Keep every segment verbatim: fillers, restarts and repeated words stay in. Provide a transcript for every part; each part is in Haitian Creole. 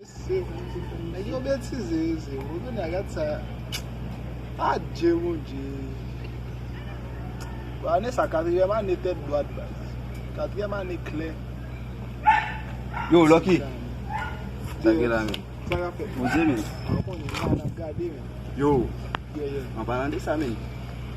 Nèg yo betize, se yo vin a gad sa. Adje, Bondye. Bon, ane sa, katriyèm ane tèt dwat, baz. Katriyèm ane klè. Yo, Lucky. Sa gen la, men. Sa k ap fèt? Bondye, men. Ou konnen, la, n ap gade, men. Yo. Yeah, yeah. An palan de sa, men.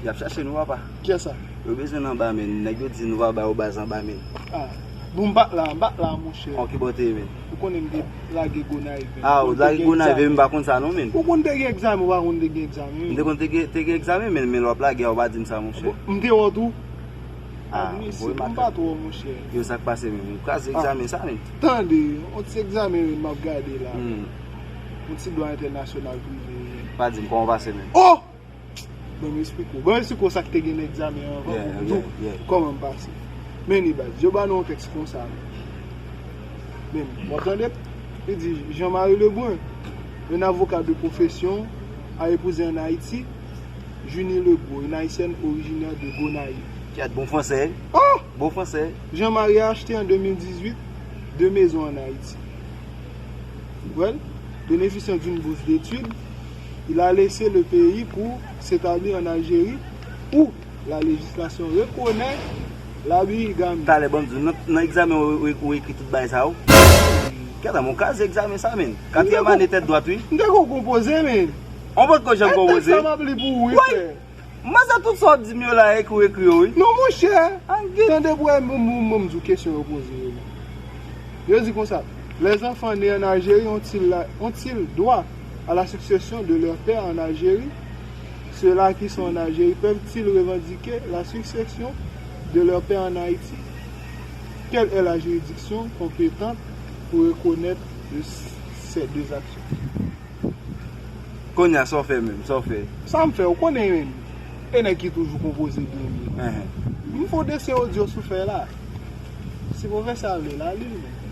Y ap chache nou, papa. Kiyès sa? Yo bezwen n anba, men. Nèg yo di nou pa ba yo baz anba, men. Ah. Bon, m pa t la, m pa t la, monchè. An ki bò te ye, men? Ou konnen m te lage Gonayiv, men. Ah, ou lage Gonayiv, men m pa konn sa, non, men. Ou konn te gen egzamen, ou pa konn te gen egzamen, men. M te konn te gen, te gen egzamen, men, men lè w ap lage a, ou pa di m sa, monchè. Bon, m te wè w tou. Ah, m pa twò, monchè. Yo, sa k pase, men? M kraze egzamen sa, men. Tande, yon ti egzamen, men, m ap gade la. Hmm. Yon ti dwa entènasyonal prive, men. Pa di m kòman w pase, men. Oh! Ban m esplike w. Ban m esplike w sa k te gen nan egzamen an avan pou m di w kòman m pase. Men li baz, yo ba nou yon tèks konsa. Men, w ap tande? Li di, Jean-Marie Lebrun, un avocat de profession, a épousé en Haïti, Junie Lebeau, une haïtienne originaire de Gonayiv. Kèt, bon fransè. Oh! Bon fransè. Jean-Marie a acheté en deux mille dix-huit deux maisons en Haïti. Well, bénéficiant d'une bourse d'études, il a laissé le pays pour s'établir en Algérie, où la législation reconnaît la bigamie. Talè, ban m di w, nan, nan egzamen ou, ou, ou ekri tout bagay sa yo. Kèt, mwen kraze egzamen sa, men. Katriyèm ane tèt dwat, wi. M te ko konpoze, men. On pòt ko janm konpoze. Tèks sa m ap li pou ou, wi, frè. Manzè, tout sa w ap di m yo la, ekri w ekri yo, wi. Non, monchè. Tande pou wè, m, m, m, m di w kesyon yo poze yo. Yo di konsa, les enfants nés en Algérie ont-ils la, ont-ils droit à la succession de leur père en Algérie? Ceux-là qui sont en Algérie peuvent-ils revendiquer la succession de leur père en Haïti? Quelle est la juridiction compétente pour reconnaître le, ces deux actions? Kounye a, sa w fè menm? Sa w fè? Sa m fè, ou konnen menm. E nèg ki toujou konpoze byen byen. Enhen. M fè w desen odyo sou fèy la. Si pwofesè a vle, l a li l menm.